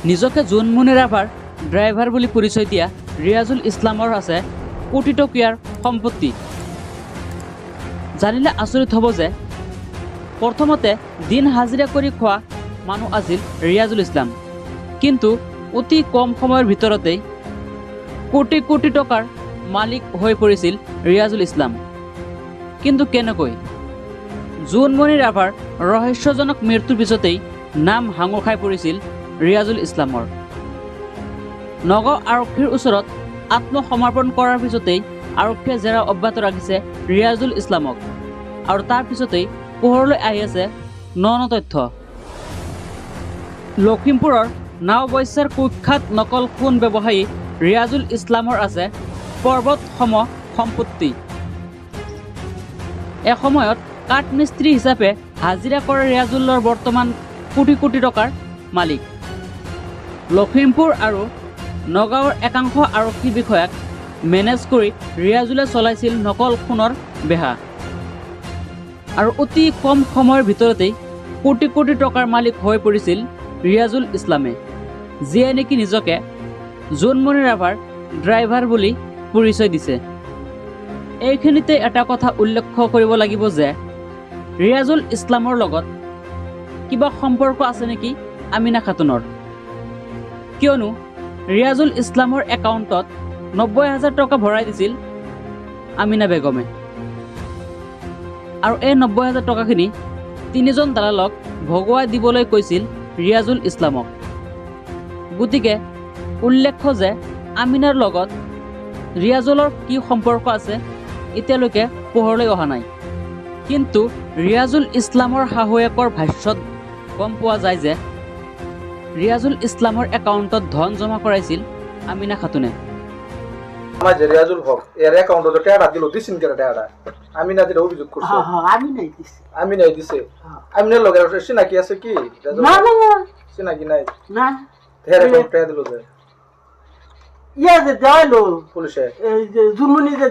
নিজকে জোনমণি ৰাভাৰ ড্ৰাইভাৰ বুলি পৰিচয় দিয়া ৰিয়াজুল ইছলামৰ আছে কোটি টকীয়াৰ সম্পত্তি। জানিলে আচৰিত হ'ব যে প্ৰথমতে দিন হাজিৰা কৰি খোৱা মানুহ আছিল ৰিয়াজুল ইছলাম, কিন্তু অতি কম সময়ৰ ভিতৰতেই কোটি কোটি টকাৰ মালিক হৈ পৰিছিল ৰিয়াজুল ইছলাম। কিন্তু কেনেকৈ? জোনমণি ৰাভাৰ ৰহস্যজনক মৃত্যুৰ পিছতেই নাম সাঙুৰ খাই পৰিছিল ৰিয়াজুল ইছলামৰ। নগাঁও আৰক্ষীৰ ওচৰত আত্মসমৰ্পণ কৰাৰ পিছতেই আৰক্ষীয়ে জেৰা অব্যাহত ৰাখিছে ৰিয়াজুল ইছলামক আৰু তাৰ পিছতেই পোহৰলৈ আহি আছে ন ন তথ্য। লখিমপুৰৰ নাওবৈচাৰ কুখ্যাত নকল সোণ ব্যৱসায়ী ৰিয়াজুল ইছলামৰ আছে পৰ্বতসম সম্পত্তি। এসময়ত কাঠমিস্ত্ৰী হিচাপে হাজিৰা কৰা ৰিয়াজুলৰ বৰ্তমান কোটি কোটি টকাৰ মালিক। লখিমপুৰ আৰু নগাঁৱৰ একাংশ আৰক্ষী বিষয়াক মেনেজ কৰি ৰিয়াজুলে চলাইছিল নকল সোণৰ বেহা আৰু অতি কম সময়ৰ ভিতৰতেই কোটি কোটি টকাৰ মালিক হৈ পৰিছিল ৰিয়াজুল ইছলামে, যিয়ে নেকি নিজকে জোনমণি ৰাভাৰ ড্ৰাইভাৰ বুলি পৰিচয় দিছে। এইখিনিতে এটা কথা উল্লেখ কৰিব লাগিব যে ৰিয়াজুল ইছলামৰ লগত কিবা সম্পৰ্ক আছে নেকি আমিনা খাতুনৰ? কিয়নো ৰিয়াজুল ইছলামৰ একাউণ্টত 90,000 টকা ভৰাই দিছিল আমিনা বেগমে আৰু এই 90,000 টকাখিনি তিনিজন দালালক ভগৱাই দিবলৈ কৈছিল ৰিয়াজুল ইছলামক। গতিকে উল্লেখ্য যে আমিনাৰ লগত ৰিয়াজুলৰ কি সম্পৰ্ক আছে এতিয়ালৈকে পোহৰলৈ অহা নাই। কিন্তু ৰিয়াজুল ইছলামৰ শাহুৱেকৰ ভাষ্যত গম পোৱা যায় যে ৰিয়াজুল ইছলামৰ একাউণ্টত ধন জমা কৰাইছিল আমিনা খাতুনে। আমার যে রিয়াজুল হক, এর অ্যাকাউন্টে টাকা দিল, দিছেন কেন টাকাটা? আমি না দিলে অভিযোগ করছি। হ্যাঁ হ্যাঁ আমি নাই দিছি। আমি নাই দিছে? হ্যাঁ। আমি লগে চিনাকি আছে কি রিয়াজুল না। হক? না না। চিনাকি নাই? না। হের অ্যাকাউন্ট টাকা দিল যে ইয়া যে দেওয়ালো পুলিশে। এই যে জুনমনি যে।